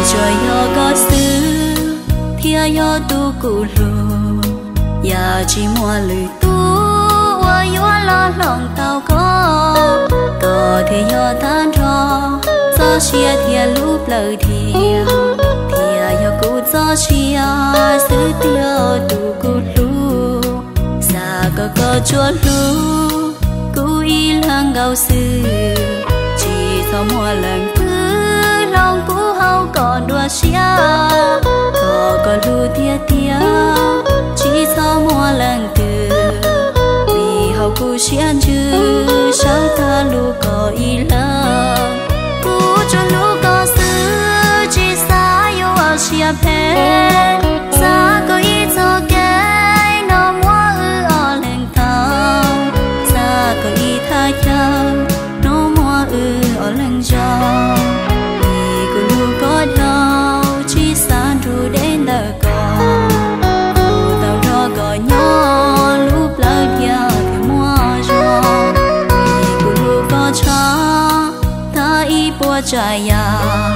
Tsuas yog koj xwb thiaj yog tus kuv hlub, yam tsis muaj lwm tus uas yuav los hloov tau koj. Koj thiaj yog tag nrho txoj sia thiab lub plawv thiab, thiaj yog kuv txoj sia xwb tiag tus kuv hlub. Xav kom koj tsuas hlub kuv ib leeg nkaus xwb, tsis txhob muaj leej twg hloov kuv hauv koj dua siab. Thov koj hlub tiag tiag, tsis txhob muaj leej twg, vim hauv kuv siab ntsws sawv tag hlub koj ib leeg. Kuv tsuas hlub koj xwb, tsis xav yuav siab phem, xav koj ib txoj kev no muab wb ob leeg tau, xav koj ib thaj chaw no muab wb ob leeg zoo. Vim kuv hlub koj dhau, tsis xav nrug deb ntawm koj, kuv tau nrog koj nyob lub plawv thiaj thiaj muaj zog. Vim kuv hlub koj tshaj tag ib puas tsav yam,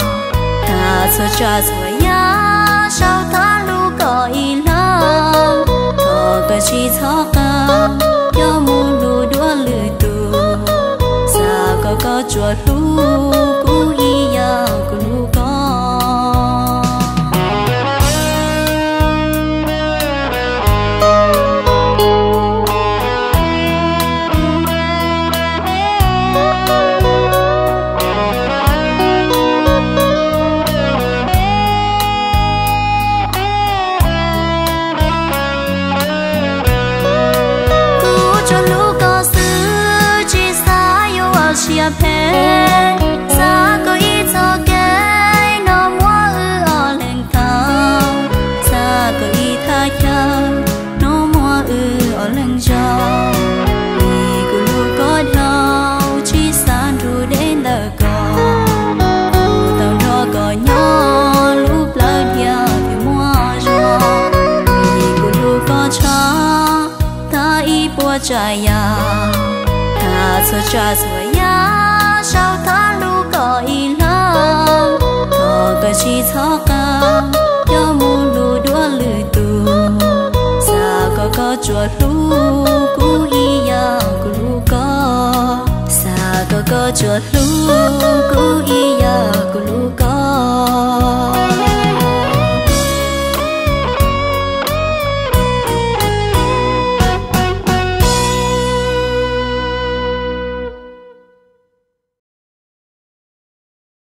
tag txhua tsav txhua yam, sawv tag hlub koj ib leeg. Thov koj tsis txhob qam coj mus hlub dua lwm tus, xav kom koj tsuas hlub kuv ib yam kuv hlub koj. Kuv tsuas hlub koj xwb, tsis xav yuav siab phem, xav koj ib txoj kev no muab wb ob leeg tau, xav koj ib thaj chaw no muab wb ob leeg zoo. Vim kuv hlub koj dhau, tsis xav nrug deb ntawm koj, kuv tau nrog koj nyob lub plawv thiaj thiaj muaj zog. Vim kuv hlub koj tshaj tag ib puas tsav yam, tag txhua tsav txhua yam, sawv tag hlub koj ib leeg. Thov koj tsis txhob qam coj mus hlub dua lwm tus, xav kom koj tsuas hlub kuv ib yam kuv hlub koj. Xav kom koj tsuas hlub kuv ib